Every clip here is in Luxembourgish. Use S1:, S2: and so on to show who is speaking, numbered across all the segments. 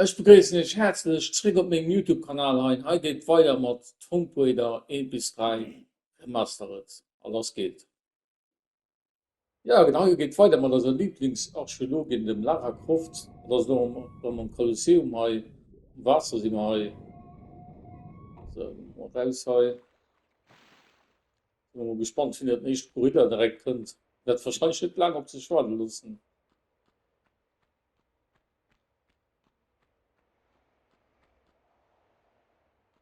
S1: Ech begréissen iech häerzlech zréck op mengem Youtube Kanal hei. Hei geet weider mat Tomb Raider 1 bis 3 Remastered a lass geet. Ja genau, hei geet weider mat eiser Lieblingsarchäologin dem Lara Croft. Dat ass elo erëm am Kolosseum hei, um Waasser si mer hei. Sou, mol raus hei. Sinn mer mol gespannt wien dat nächst Gorilla direkt kënnt. Wäert wahrscheinlech net laang op sech waarde loossen.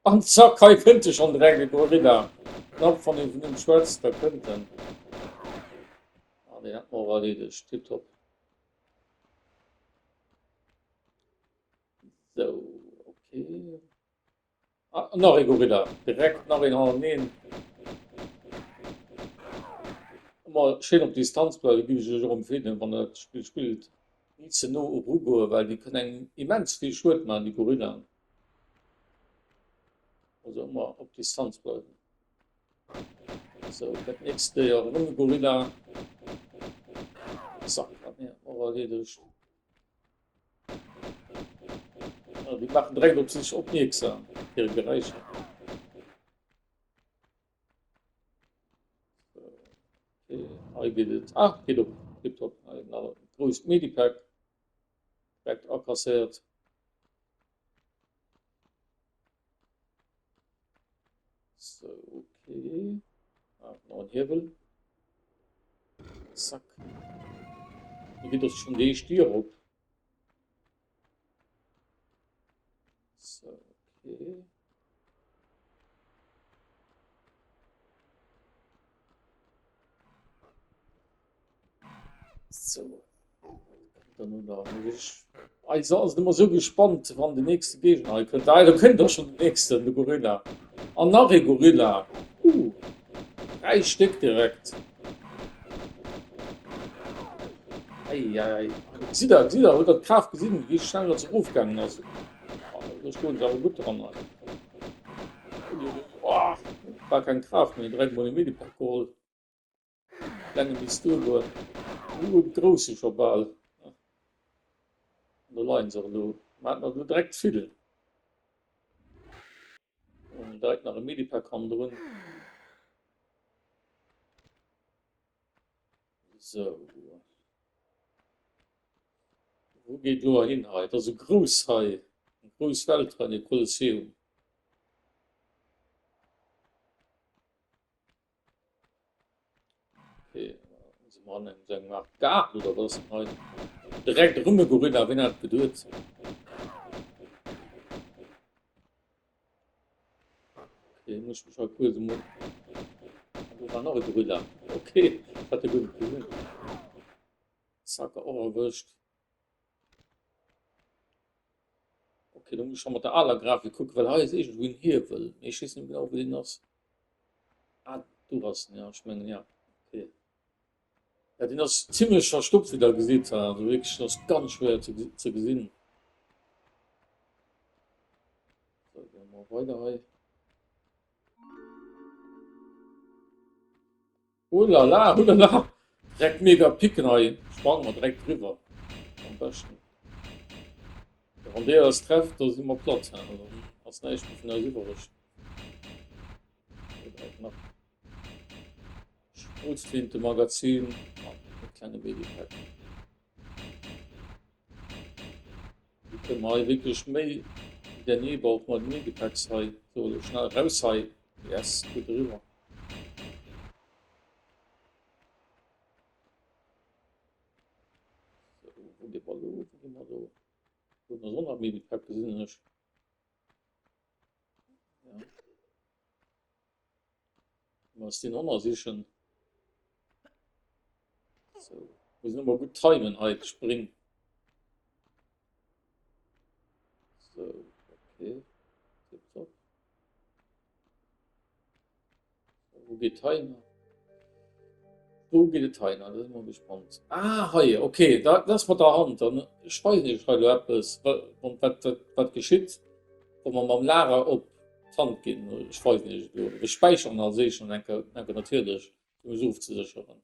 S1: An zack, hei kënnt e schonn direkt, e Gorilla. Knapp wann ee vun him schwätzt, da kënnt en. Ah, deen hätt mer och erleedegt. Tiptop. Sou, okay. Ah, nach ee Gorilla. Direkt nach een hannerteneen. Ëmmer schéin op Distanz bleiwen, géif ech iech och empfeelen, wann der dat Spill spillt. Ni ze no erugoen, well déi kënnen engem immens vill Schued maachen, déi Gorillaen. Also ëmmer op Distanz bleiwen. Sou, dat nächst Déier, erëm e Gorilla. Zack, hat mir och erleedegt. Ja, déi maachen direkt op sech opmierksam, hire Geräischer. Okay, hei geet et. Ah, geet op. Tiptop. Hei nach e grousst Medipack. Direkt akasséiert. So, okay. Ah, noch en Hiewel. Zack. Hier geht doch schon die Stier op. So, okay. So. Dann da muss ich. Also ass ëmmer sou gespannt, wann den nächste Géigner hei kënnt. Ah, do kënnt och schon den nächsten, de Gorilla. An nach ee Gorilla. Uh, 3 Stéck direkt. Ei, ei, ei. Gesitt der, gesitt der, hutt der d'Kraaft gesinn, wéi schnell dat se erofgaangen ass? Oh, do stoen se awer gutt dran hei. Oh, war keng Kraaft méi, direkt mol e Medipack geholl. Klenge misst duergoen. Uh, grousse scho bal. Do leien se och elo. Mer haten elo direkt vill. Und direkt nach e Medipack hannendrun. Sou. Wou geet elo hin hei? Et ass esou grouss hei. Eng grouss Welt hei, de Kolosseum. Okay, si mer an engem Art Gaart oder was ass denn hei? Direkt erëm e Gorilla, wien hat geduet? Okay, muss ich mich halt kurz emol. Do war nach e Gorilla. Okay, hat e guer net gesinn. Zack, och erwëscht. Okay, do muss ich scho mat der aler Grafik kucken, well hei ass iergendwou en Hiewel, mee ech weess net genau wou deen ass. Ah, do ass en, ja, ech mengen ja. Okay. Ja, deen ass zimmlech verstoppt, wéi der gesitt, also wierklech, den ass ganz schwéier ze, ze gesinn. So, gehen wir mal weider hei. Oh la la, oh la la. Direkt mega picken hei. Sprange mer direkt driwwer. Am beschten. Wann déi eis trefft, da si mer platt. Dann ass näischt méi vun eis iwwereg. Direkt nach Schrotflintemagazin an e klenge Medipack. Déi kënne mer hei wierklech méi denn je brauche mer d'Medipacks hei. So, elo schnell raus hei. Yes, gutt eriwwer. So, wou gi mer elo? Wou gi mer elo? Do ass och nach Medipack, gesinn ech. Ja. Muss den och nach sichen. So, muss ëmmer gutt timen hei d'Spring. So, okay. Tipptopp. Wou geet hei hin? Wou geet et hei hin? Da si mer gespannt. Ah, hei, okay, dat ass mat der Hand. Dann weisen ech hei elo eppes, wat, wat, wat geschitt, wa mer mam Lara op d'Hand ginn. Ech weisen iech et elo. Ech späicheren als éischt an enke, enke natierlech, fir mech ofzesécheren.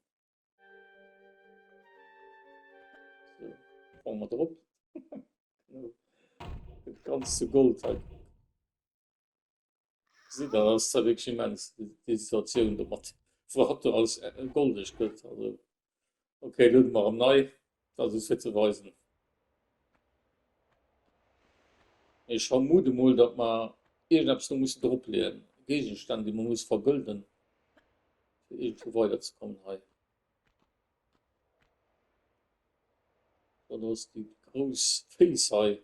S1: So, fange mer drop. Ganz zu Gold hei. Gesitt der, dat ass zwar wierklech immens, déi Situatioun do mat, wou hatt do alles goldeg gëtt. Also, okay, luede mer erëm nei, dat ass just fir ze weisen. Ech vermute mol, datt mer iergendeppes do mussen dropleeën, Géigestänn, déi mer musse vergëlden, fir iergendwou weiderzekommen hei. Dat ass déi grouss Féiss hei.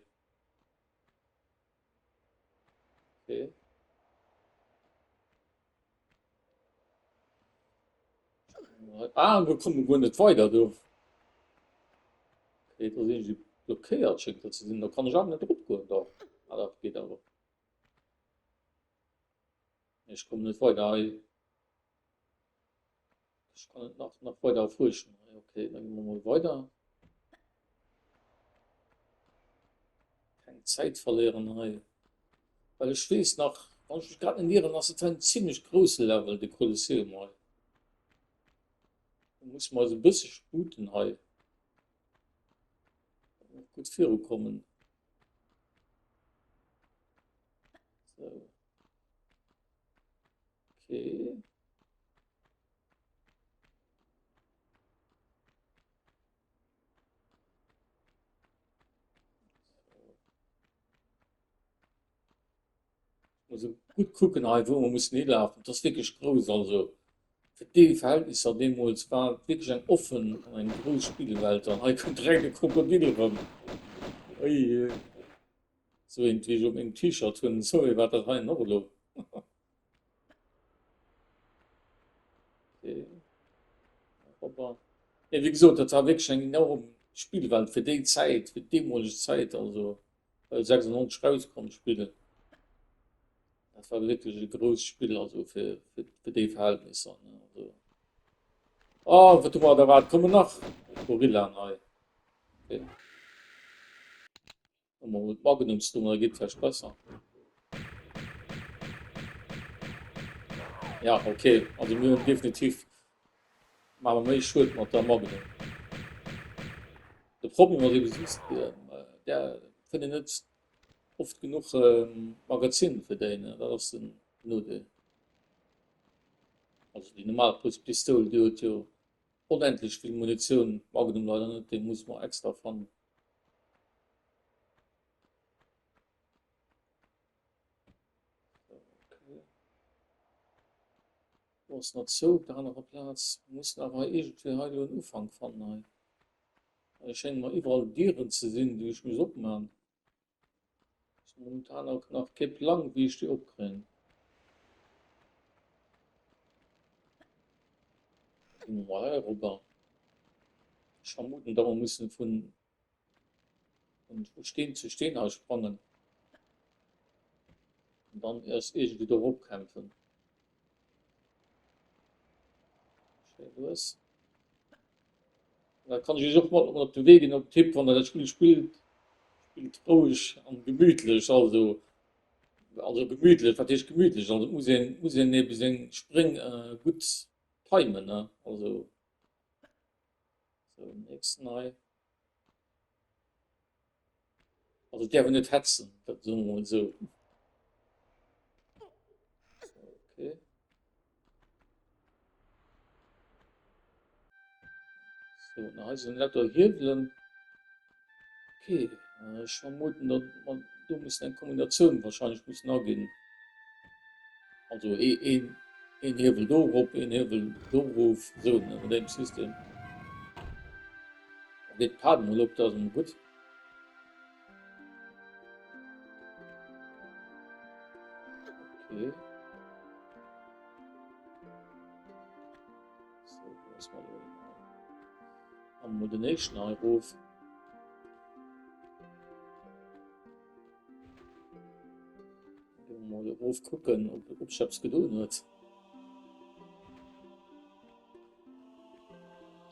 S1: Okay. Ah, wir kommen guer net weider do. Okay, da sinn sie blockéiert schéngt dat ze sinn. Da kann ech awer net drop goen da. Ah, dat geet awer. Ech kommen net weider hei. Ech kann et nach, nach weider erfuerschen. Okay, dann gehen wir mal weiter. Keng Zäit verléieren hei. Well ech weess nach, wann ech mech grad net ieren, ass et ein ziemlech grousse Level, de Kolosseum hei. Da muss mer eis e bësse sputen hei. Gutt virukommen. So. Okay. Muss gutt kucken hei wou mer mussen hilaafen. Dat ass wierklech grouss also fir déi Verhältnisser deemools war et wierklech eng offen an eng grouss Spillwelt an hei kënnt direkt e Krokodil erëm. Ui sou eent wéi ech op mengem T-Shirt hunn. Sorry wat dat heien och elo. Okay. Hoppa. Ja, wéi gesot, dat war wierklech eng enorm Spillwelt fir déi Zäit, fir deemoleg Zäit, also well 96 rauskomm d'Spill. Dat war wierklech e grousst Spill, also fir, fir, fir déi Verhältnisser. Ne? Also. Oh, wat hu mer da wat kommen nach Gorillaen hei. Okay. Wa mer mol d'Magnums do da geet vläicht besser. Ja, okay. Also mir hunn definitiv maache mer méi Schued mat der Magnum. De Problem ass ebe just, där fënnt een net oft genuch Magazin fir déi, ne? Dat ass den Nodeel. Also déi normal Pistoul, déi huet jo onendlech vill Munitioun, d'Magnum leider net, déi muss mer extra fannen. Do ass nach zou op der anerer Plaz. Mir mussen awer hei iergendwéi hei elo en Ufank fannen hei. Hei schénge mer iwwerall Dieren ze sinn, déi ech muss opman. Ech hu momentan och nach kee Plang, wéi ech déi opkréien. Gi mer mol hei erobber. Ech vermuten, datt mer mussen vun Vun Steen zu Steen hei sprangen. An dann erst irgendwie do erop kämpfen. Schéin lues. Da kann ech iech och mat op de Wee ginn op Tipp, wann der dat Spill spillt, spillt roueg an gemütlech. Also, also gemütlech, wat heescht gemütlech? Also et muss een, muss een ebe seng Spréng gutt timen, ne? Also, sou, nächsten hei. Also et däerf een net hetzen, dat soe mer mol esou. Okay. So, na hei sinn lauter Hiewelen. Okay, ech vermuten, datt mer do mussen eng Kombinatioun wahrscheinlech mussen aginn. Also een een Hiewel do erop, een Hiewel do erof, esou ne, mat deem System. Da geet d'Pad emol op, dat ass emol gutt. Okay. So, wo ass mal elo hin? Haben wir den nächsten hei erof. Mol erof kucken, ob ob sech eppes gedoen huet.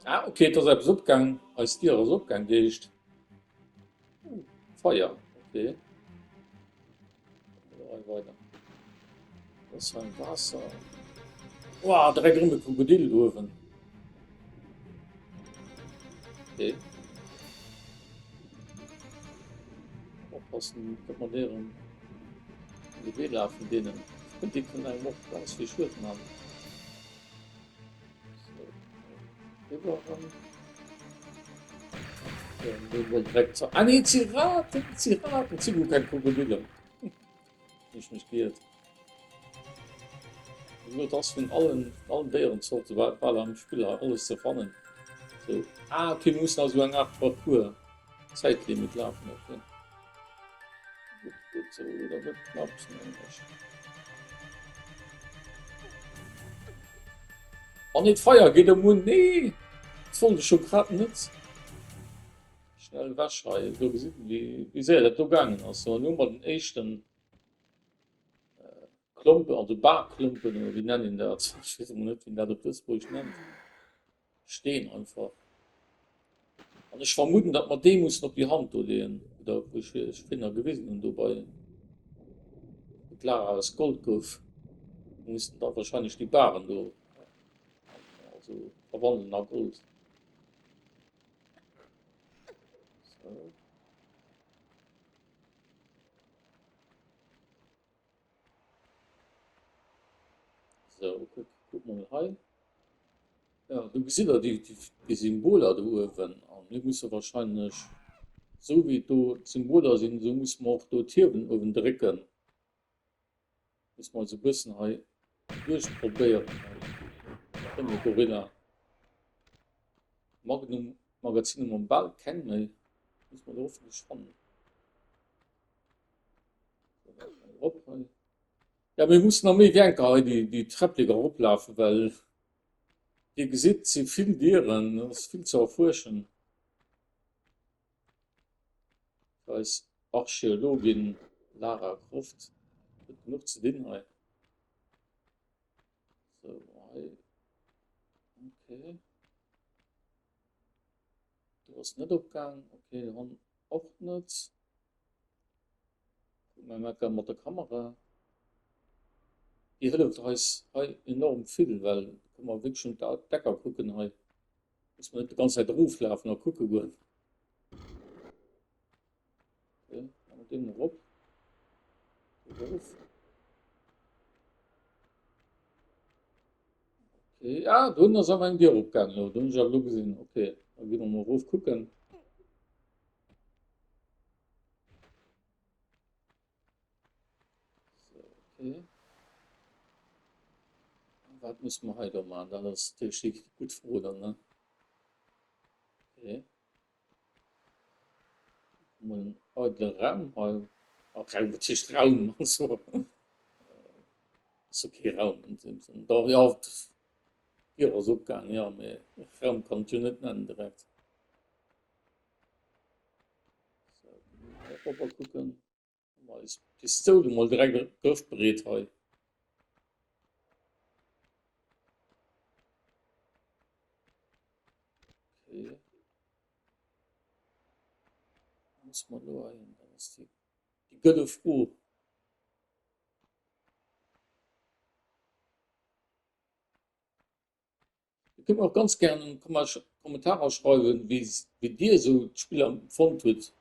S1: Ah, okay, et ass eppes opgaang. Eis Dier ass opgaang, déi éischt. Uh, Feier, okay. Hei weider. Das ist ein Wasser. Wow, direkt erëm e Krokodil uewen. Okay. Oppassen, datt mer deeren an de Wee lafen, deenen, déi kënnen engem och ganz vill Schued man. So, riwwer erëm. So, an do mol direkt zur, ah nee, et si Raten, et si Raten, et si guer keng Krokodiller. Hunn ech mech geiert. Wéi gesot, ass vun allen, allen Déierenzorte bal am Spill hei alles ze fannen. So, ah, okay, mir mussen also eng Art Parcours, Zäitlimit lafen, okay. Gutt, gutt, so, dat gëtt knapps, mengen ech. Oh nee, d'Feier geet ëm un, nee! Dat wollt ech jo grad net. Schnell ewech hei, do gesitt een, wéi, wéi séier dat do gaangen ass. So, an elo hu mer den éischten Klompen, also Barklompen oder wéi nennt een dat? Ech weess emol net, wéi een dat op Lëtzebuergesch nennt. Steen einfach. An ech vermuten, datt mer dee mussen op déi Hand do leeën, oder wou ech iech virhinner gewisen hunn, do bei wou d'Lara aus Gold gouf. Mir mussen da wahrscheinlech déi Baren do also verwandelen a Gold. Sou. So, kuck, kuck mol hei. Ja, do gesitt der déi, déi, déi Symboler do uewen. An mir musse wahrscheinlech, sou wéi do d'Symboler sinn, sou musse mer och do d'Hiewen uewen drécken. Musse mer eis e bëssen hei duerchprobéieren hei. Rëm e Gorilla. Magnum Magazin hu mer bal keng méi. Musse mer do hoffentlech fannen. Ja, mir mussen nach méi wéi eng Kéier hei déi, déi Träpplek eroplafen, well Dir gesitt, et si vill Dieren, et ass vill ze erfuerschen. Fir eis Archeologin Lara Croft huet genuch ze dinn hei. Sou, hei, okay. Do ass net opgaang, okay, han och net. Kuck mol Mecca mat der Kamera. Déi hëlleft eis hei enorm vill, well do kënne mer wierklech un d'Decker kucken hei. Muss mer net déi ganz Zäit eroflafen a kucke goen. Okay, maache mer deen erop. Erof. Okay, ah, do hunn ass awer eng Dier opgaangen elo. Do hunn ech awer elo gesinn. Okay, da gi mer mol erof kucken. So, okay. Wat muss man hei do machen? Dat ass natierlech déi gutt Fro dann, ne? Okay. Mol en eidele Raum hei. Ach, Raum, wat heescht Raum? Also, ass jo kee Raum an deem Sënn. Dach, ja, d'Dier ass opgaangen, ja, mee Raum kann et jo net nennen direkt. So, rüber kucken. Mal eis Pistoul mol direkt grëffbereet hei. Okay. Muss man lo hin? Dat ass déi, déi gëlle Fro. Dir kënnt mir och ganz gären an d'Kommentarer schreiwen, wéi dir esou d'Spill empfonnt hutt.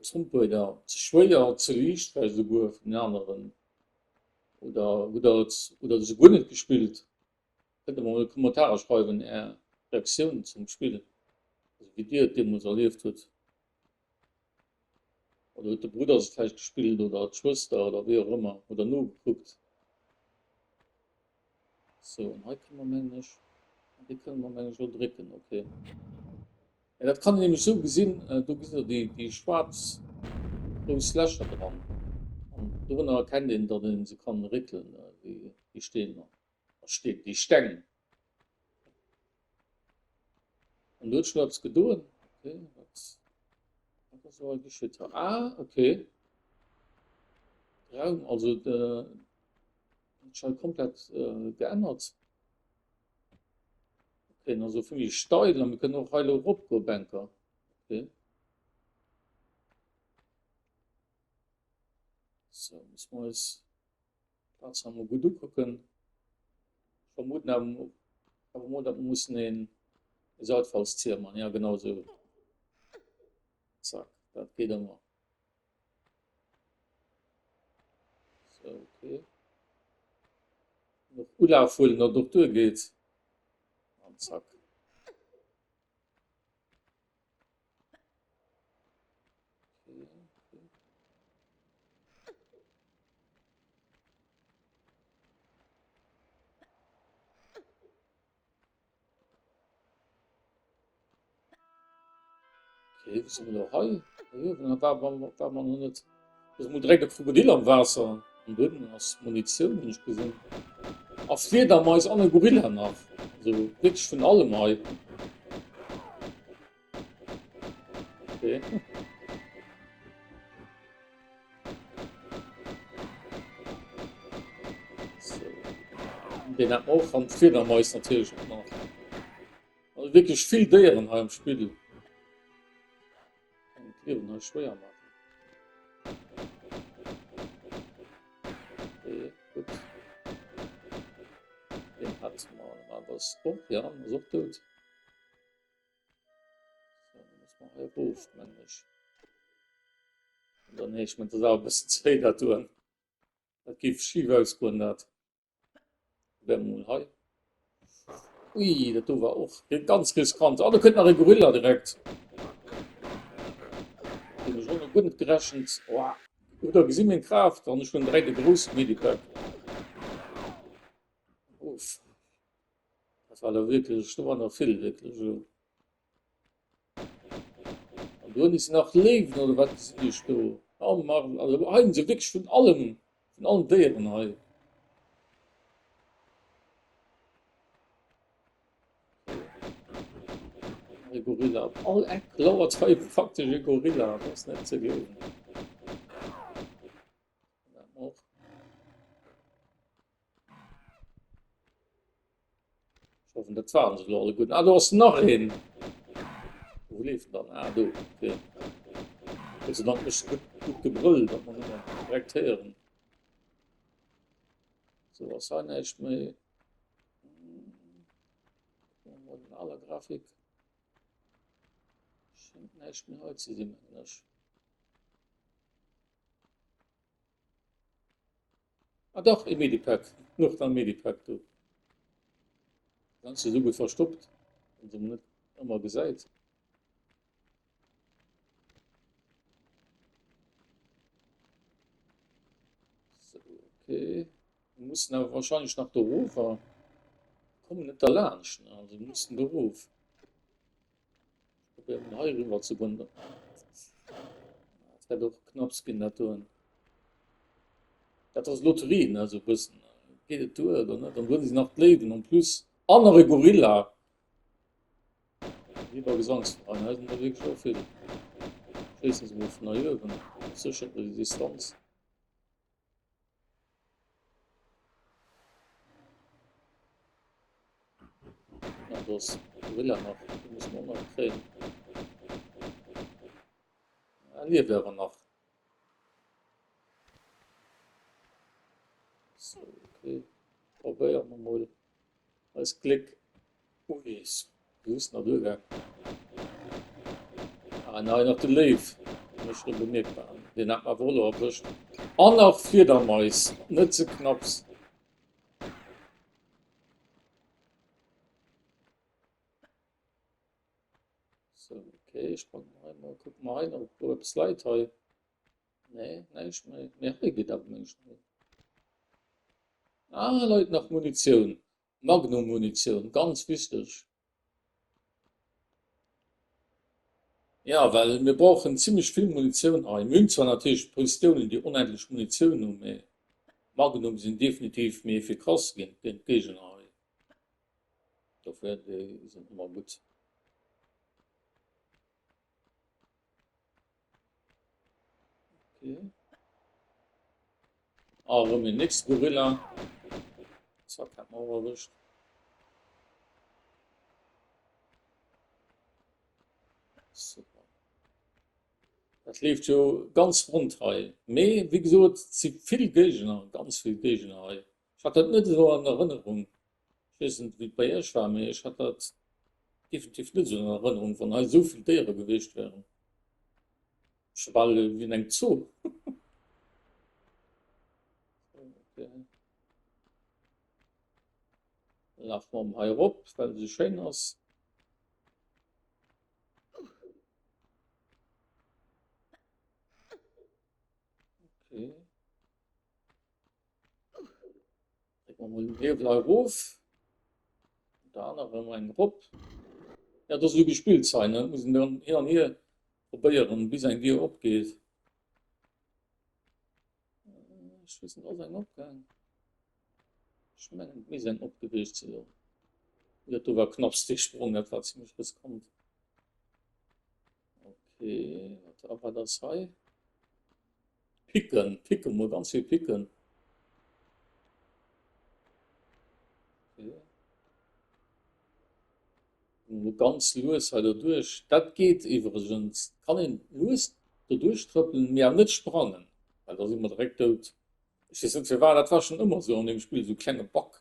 S1: Tomb Raider, ze schwéier, ze liicht vläicht esouguer fir den aneren oder hutt der et oder esouguer net gespillt? Kënnt der mer mol an d'Kommentarer schreiwen är Reaktioun zum Spill, also wéi dir et deemools erlieft hutt. Oder huet de Brudder se vläicht gespillt oder d'Schwëster oder wéi och ëmmer oder nogekuckt. Sou, an hei kënne mer mengen ech, an déi kënne mer mengen ech elo drécken, okay. Ja, dat kann een nämlech esou gesinn, do gesitt Der déi, déi schwaarz grouss Lächer dran. An dorunner erkennt een, datt ee se kann réckelen, déi, déi Steener, Steen, déi Steng. An do huet sech elo eppes gedoen, okay, wat, wat ass elo hei geschitt? Ah, okay. Raum, also de, Huet sech hei komplett geännert. Okay, also vu méi steil an mir kënnen och hei elo eropgoe Bänker. Okay. So, muss mer eis d'Plaz nach emol gutt ukucken. Ech vermuten awer awer mol, datt mer mussen een Seitfallszieher man. Ja, genau esou. Zack, dat geet ëmmer. Okay. Noch Ulaf huelen, datt et och duergeet. An zack. Okay, wou si mer elo hei? Hei uewen war war mer nach net. Do ass emol direkt e Krokodil am Waasser. An do ënnen ass Munitioun, hunn ech gesinn. A Fliedermais an e Gorilla nach. Also wierklech vun allem hei. Okay. So. Den hat och an d'Fliedermais natierlech och nach. Also wierklech vill Déieren hei am Spill. Kann d'Liewen hei schwéier maachen. Okay, gutt. Den hat mer normalerweis och, ja, ass och dout. So, dann muss man hei erof, mengen ech. Oder nee, ech mengen, dat ass awer e bëssen ze héi dat doen. Dat géif schif ausgoen, dat. Probéiere mer mol hei. Ui, dat do war och ganz riskant. Ah, do kënnt nach e Gorilla direkt. Deen ech och nach guer net gerechent. Oh, hutt der gesinn meng Kraaft? An ech hunn direkt e grousse Medipack. Uff. Dat war elo wierklech, do war nach vill wierklech elo. An do hunn se nach Léiwen oder wat gesinn ech do? Oh Mann, also hei hunn se wierklech vun allem, vun allen Déieren hei. E Gorilla. Op all Eck lauert hei praktesch e Gorilla. Dat ass net ze gleewen. Dat och. Ech hoffen, dat waren se elo alleguerten. Ah, do ass nach een. Wou leeft en dann? Ah, do. Okay. Gott sei Dank mécht gutt, gutt Gebrëll, datt mer nëmmen direkt héieren. So, ass hei näischt méi. Kucke mer mol an aler Grafik. Schéngt näischt méi hei ze sinn, mengen ech. Ah dach, e Medipack. Louch nach e Medipack do. Ganz esou gutt verstoppt, dass een net ëmmer gesäit. So, okay. Wir mussen awer wahrscheinlech nach do rofer. Kommen net derlaanscht, ne? Also wir mussen do rof. Probéieren hei rüber ze goen. Dat wäert och knapps ginn, dat doen. Dat ass Lotterie, ne, sou e bëssen. Geet et duer oder net? An do sinn nach d'Léiwen en plus an nach e Gorilla. Wéi bei Gesangsverein, hei sinn der wierklech och vill. Schéissen se mol vun hei uewen, sécher déi Distanz. Ja, do ass Gorilla nach, dee muss mer och nach kréien. E lieft awer nach. So, okay. Probéiere mer mol eist Gléck. Ui, just nach duergaang. Ah, an hei nach de Léiw, mécht rëm bemierkbar. Deen hat mer awer och elo erwëscht. An nach Fliedermais, net ze knapps. So, okay, ech sprange hei mol. Kucke mer hei nach, ob do eppes läit hei. Nee, näischt méi. Mee hei geet awer mengen ech nach. Ah, leit nach Munitioun. Magnum-Munitioun, ganz wichteg. Ja, well mir brauchen zimmlech vill Munitioun hei. Mir hunn zwar natierlech Pistoulen, déi onendlech Munitioun hunn, mee Magnum sinn definitiv méi efficace géint d'Géigner hei. Dofir, déi sinn ëmmer gutt. Okay. Ah, erëm den nächste Gorilla. Zack, hat man och erwëscht. Super. Dat leeft jo ganz rond hei. Mee, wéi gesot, et si vill Géigner, ganz vill Géigner hei. Ech hat dat net esou an Erënnerung. Ech weess net, wéi et bei Iech war, mee ech hat dat definitiv net esou an Erënnerung, wann hei esou vill Déiere gewiescht wären. Scho bal wéi an engem Zoo. Okay. Lafe mer hei erop, well se schéin ass. Okay. Drécken mer mol den Hiewel hei erof. Und der aner erëm eng erop. Ja, dat ass esou gespillt hei, ne? Muss een dann hin an hier probéieren, bis eng Dier opgeet. Ech weess net, ass eng opgaang? Ech mengen, et misst eng op gewiescht sinn, jo. Dat do war knapps dee Sprong, dat war zimmlech riskant. Okay, wat, a wat ass hei? Picken, Picken, mol ganz vill Picken. Okay. Mol ganz lues hei doduerch. Dat geet iwwregens. Kann een lues doduerch trëppelen, mee awer net sprangen, well da si mer direkt dout. Ech weess net firwat, dat war schonn ëmmer esou an deem Spill, esou klenge Bug.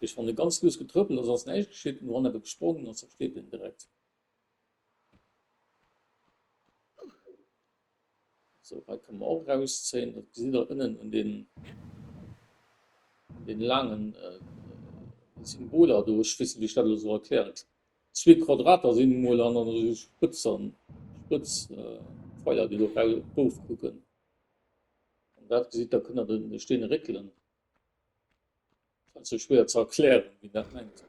S1: Heescht wann e ganz lues getrëppelt ass, ass näischt geschitt, mee wann awer gesprongen ass, da steet en direkt. Sou, hei kënne mer och erauszéien, dat gesitt der ënnen un den un den laangen Symboler do, ech weess net wéi ech dat elo soll erklären. Zwee Quadrater sinn emol an dann esou Spëtzern, spëtz Pfeiler déi do erof kucken. Wann der dat gesitt, da kënnt der de Steen réckelen. Dat ass sou schwéier ze erklären, wien dat mengt.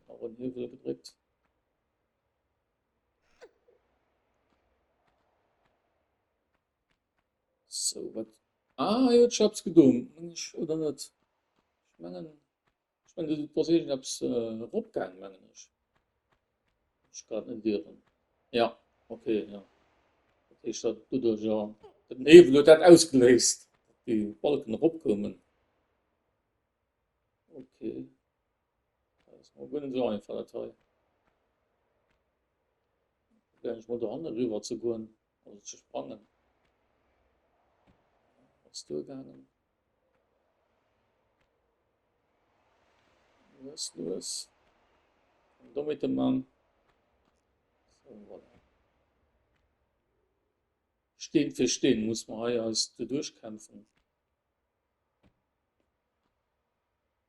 S1: Nach en Hiewel gedréckt. Sou, wat. Ah, hei huet sech eppes gedoen, meng ech, oder net? Ech mengen. Ech mengen do ass iergendeppes eropgaang mengen ech. Ech grad net ieren. Ja ok ja. Dat heescht dat doduercher den Niwwel huet dat ausgeléist, datt déi Balken eropkoumen. Ok. Dat ass mol guer net esou einfach dat hei. Probéieren ech mol dohanne eriwwer ze goen, also ze sprangen. Ass duergaangen. Lues, lues. Dommheete man. So, voilà. Steen fir Steen muss mer hei eis doduerchkämpfen.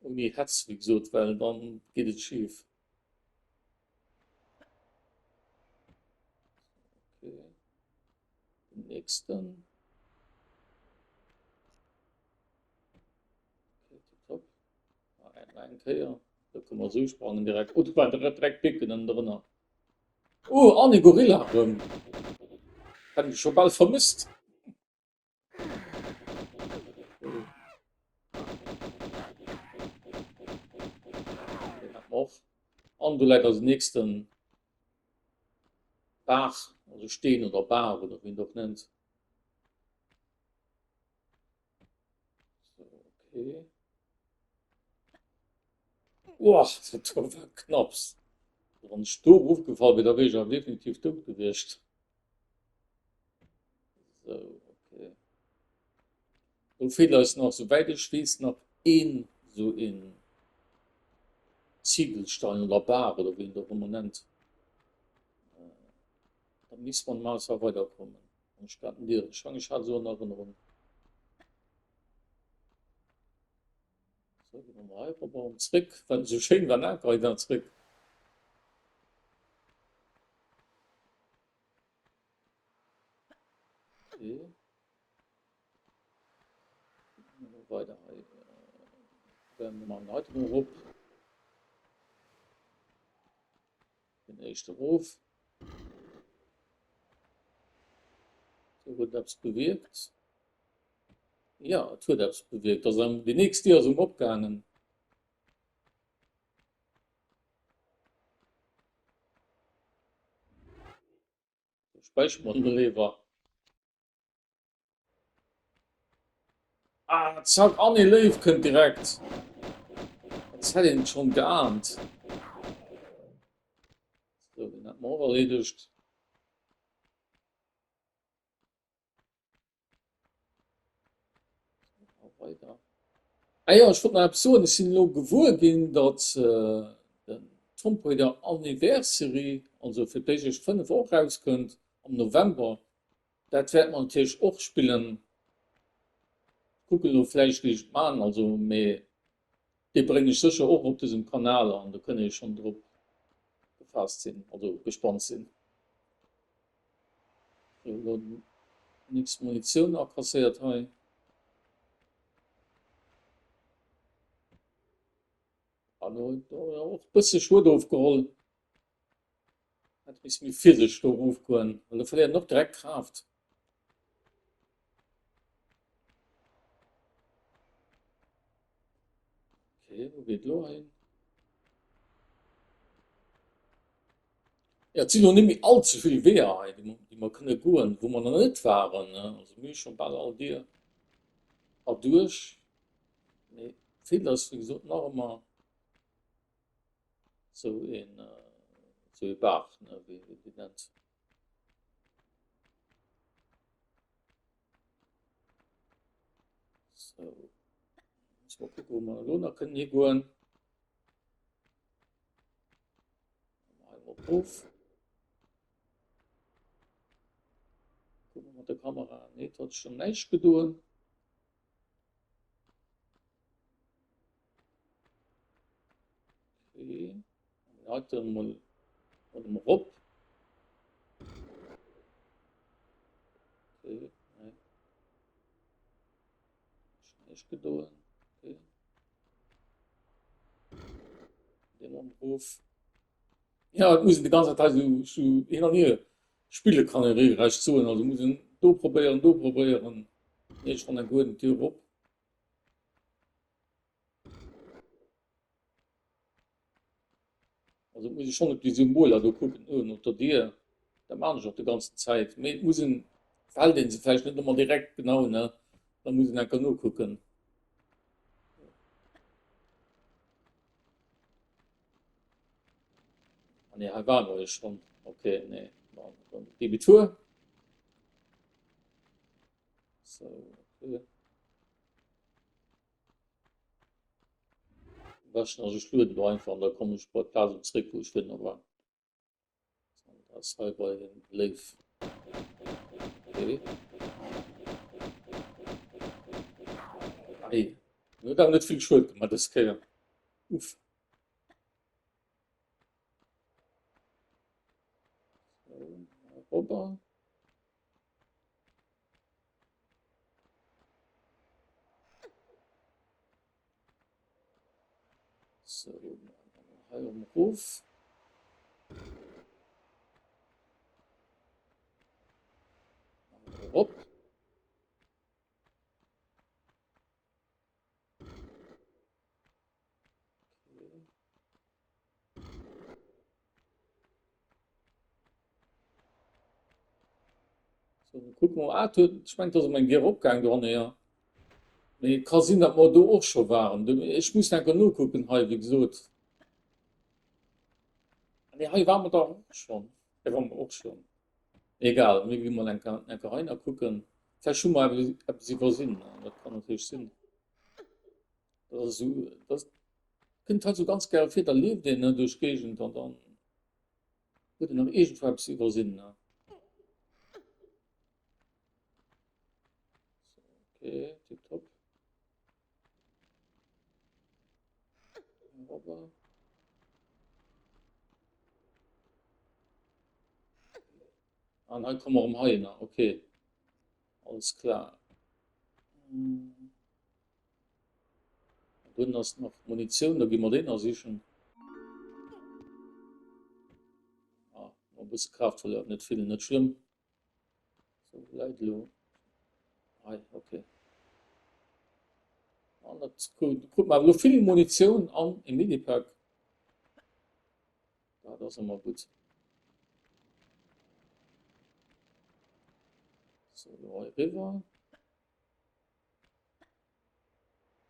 S1: Ouni Hetz, wéi gesot, well dann geet et schif. Okay. Den nächsten. Okay, tipptopp. Nach eng Kéier. Da kënne mer esou sprangen direkt. Oh, do war direkt direkt Picken ënnen drënner. Oh, an e Gorilla erëm. Hat ech scho bal vermisst. Den hat mer och. An do läit eisen nächsten Baach, also Steen oder Baach oder wéi een et och nennt. So, okay. Uah, dat do war knapps. Wann ech do erofgefall wier, da wier ech awer definitiv dout gewiescht. So, okay. Do feelt eis nach, souwäit ech weess, nach een esou een Ziegelstein oder Bar oder wéi een et och ëmmer nennt. Da misst man normal zwar weiderkommen. Wann ech grad net ieren. Ech mengen, ech hat esou an Erënnerung. So, ginn mer mol hei erop an zréck, well esou schéin war nach hei da zréck. Okay. Weider hei. Werden wir mal einen weiteren erop. Den éischte erof. So huet eppes bewierkt. Ja, et huet eppes bewierkt. Also déi nächst Dier ass um opgaangen. Späichere mer den Lever. Ah, zack, an ee Léiw kënnt direkt. Als hätt een et schonn geahnt. Sou, deen hätte mer och erleedegt. Weider. Ah jo, ech wollt nach eppes soen. Ech sinn elo gewuer ginn, datt den Tomb Raider Anniversary, also fir d'PlayStation 5 och erauskënnt am November. Dat wäert mer natierlech och spillen. Kucken elo vläicht wéi ech et maachen, also mee. Dee bréngen ech sécher och op dësem Kanal an do kënnt ee schonn drop gefaasst sinn, also gespannt sinn. Sou, elo nächst Munitioun akasséiert hei. An elo och e bësse Schued ofgeholl. Hätt missen méi virsichteg do erofgoen, well do verléiert en och direkt Kraaft. Okay, wou geet elo hin? Ja, et sinn och net méi all ze vill Weeër hei, déi mer, déi mer kënne goen, wou mer nach net waren. Ne? Also mir hu scho bal all Dier erduerch. Mee vill ass, wéi gesot, nach ëmmer Sou een, sou ee Baach, ne, wéi een déi nennt. Sou. Muss mal kucken, wou mer elo nach kënnen higoen. Hei mol of. Kucken mer mat der Kamera. Nee, et huet schon näischt gedoen. Okay. Leute mal erop. Okay, nee. Nicht gedoen. Okay. Den Anruf. Ja, et muss een de ganze Zeit so, so hin an hier spille kann ee regelrecht soen. Also muss een do probéieren, do probéieren. Nee, ech fannen eng gudden Dier op. Also muss ich schon op die Symboler do kucken owen op der Dier. Dat maan ech och de ganzen Zäit. Mee et muss en, fällt een se vläicht net ëmmer direkt genau, ne? Da muss een enker nokucken. Ah nee, hei war mer jo schon. Okay, nee. Dann, dann Debitur. So, okay. Beschten ass ech lueden do einfach an da kommen ech bei d'Plaz erëm zréck wou ech virun war. Dat ass hei bei den Léiw. Okay. Ei, huet awer net vill Schued gemaach dës Kéier. Uff. So, Robber. So, hei um Ruf. Op. Okay. So, kucken mer. Ah, ech mengen, et ass eng Dier opgaang dohanne, jo. Mee et ka sinn, datt mer do och scho waren. Ech muss enker nokucken hei, wéi gesot. Ah, nee, hei ware mer dach och schonn. Hei ware mer och schonn. Egal, mir gi mol enker, enker hei nach kucken. Vläicht hu mer eppes iwwersinn, dat kann natierlech sinn. Dat ass esou, dat kënnt halt esou ganz gäre vir, da leeft een, ne, duerch d'Géigend an dann huet een nach iergendwou eppes iwwersinn, ne. So, okay, tipptopp. Robber. An hei komme mer erëm heihinner, okay. Alles klar. Hm. Dunn ass nach Munitioun, da gi mer déi nach sichen. Ah, e bësse Kraaft verléiert, net vill, net schlëmm. So, wou läit elo? Hei, okay. An dat krut mer awer elo vill Munitioun an e Medipack. Dat ass ëmmer gutt. So, elo hei eriwwer.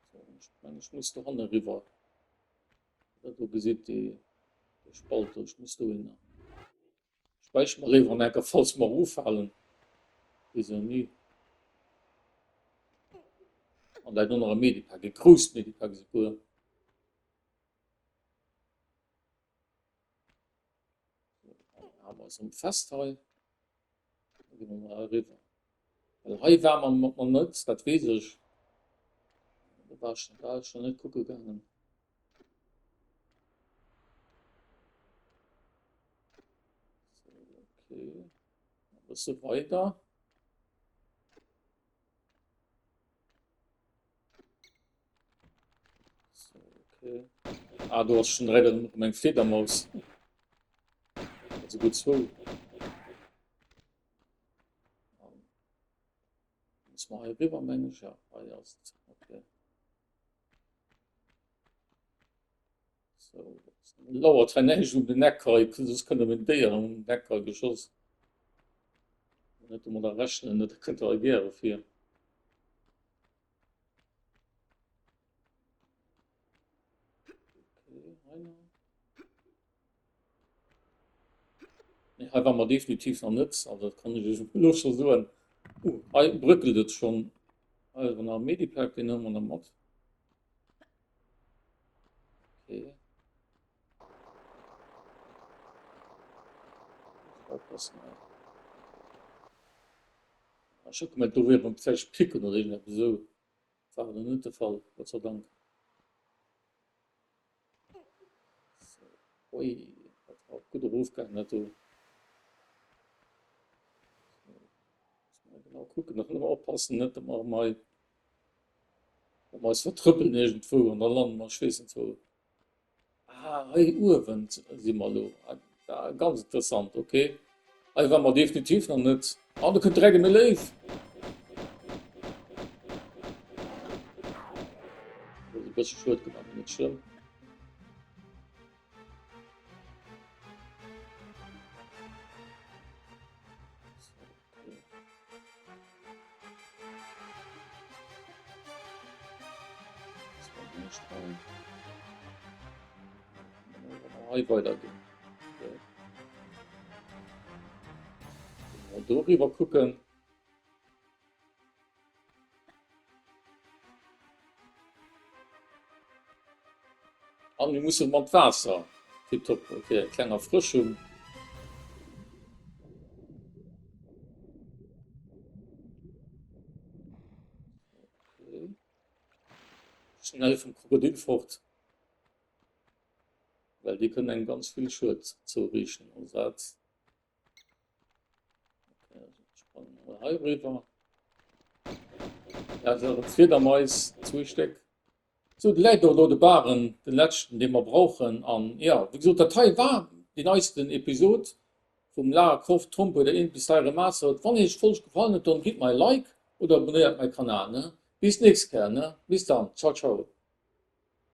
S1: So, ech mengen, ech muss dohanne riwwer. Dat do gesitt déi de Spalt do, ech muss dohinner. Späiche mer léiwer an enker, falls mer eroffalen. Weess een ni. An läit och nach e Medipack, e grousst Medipack esouguer. So, dann hale mer eis erëm fest hei. Da gi mer mol eriwwer. Well hei war mer nach net, dat weess ech. Do war ech, war ech nach net kucke gaangen. Bësse weider. So, okay. Ah, do ass schon direkt erëm eng Fledermaus. Also gutt zwou. Muss mer hei riwwer, meng ech. Ja, hei ass et. Okay. So, lauert hei näischt um den Eck hei, soss kënnt erëm en Déier um den Eck hei geschoss. Net domadder rechnen, net, da kënnt der hei gäre vir. Okay, hei nach. Nee, hei war mer definitiv nach net, also dat kann ech iech elo scho soen. Uh, hei bröckelt et schonn. Hei ass nach e Medipack, deen huele mer nach mat. Okay. Oppassen, ey. Ech hu gemengt, do wier vläicht Picken oder iergendeppes esou. War awer net de Fall, Gott sei Dank. So. Ui, dat war och gutt erofgaangen, dat do. So. Muss mer genau kucken, dass mer oppassen, net, dass mer erëm hei Wa mer eis vertrëppelen iergendwou an da lande mer ech weess net wou. Ah, hei uewen si mer elo. Ah, ganz interessant, okay. Hei ware mer definitiv nach net. Ah, do kënnt direkt e Méi Léif. Dat ass e bësse schued gemaach, mee net schlëmm. Hei weiderginn. Okay. Mal doriwwer kucken. An mir musse mat Waasser. Tipptopp. Okay, eng kleng Erfrëschung. Okay. Schnell vum Krokodil fort. Well déi kënnen engem ganz vill Schued zouriichten. Also dat Hei riwwer. Ja, dat ass Fiedermais, zwou Stéck. Sou, do läit och elo de Baren, den leschten, dee mer brauchen. An jo, wéi gesot, dat hei war déi neisten Episod vum Lara Croft Tomb Raider 1 bis 3 Remastered. Wann iech d'Folg gefallen huet, dann gitt mer e Like oder abonnéiert mäi Kanal, ne? Bis d'nächst Kéier, ne? Bis dann, ciao ciao.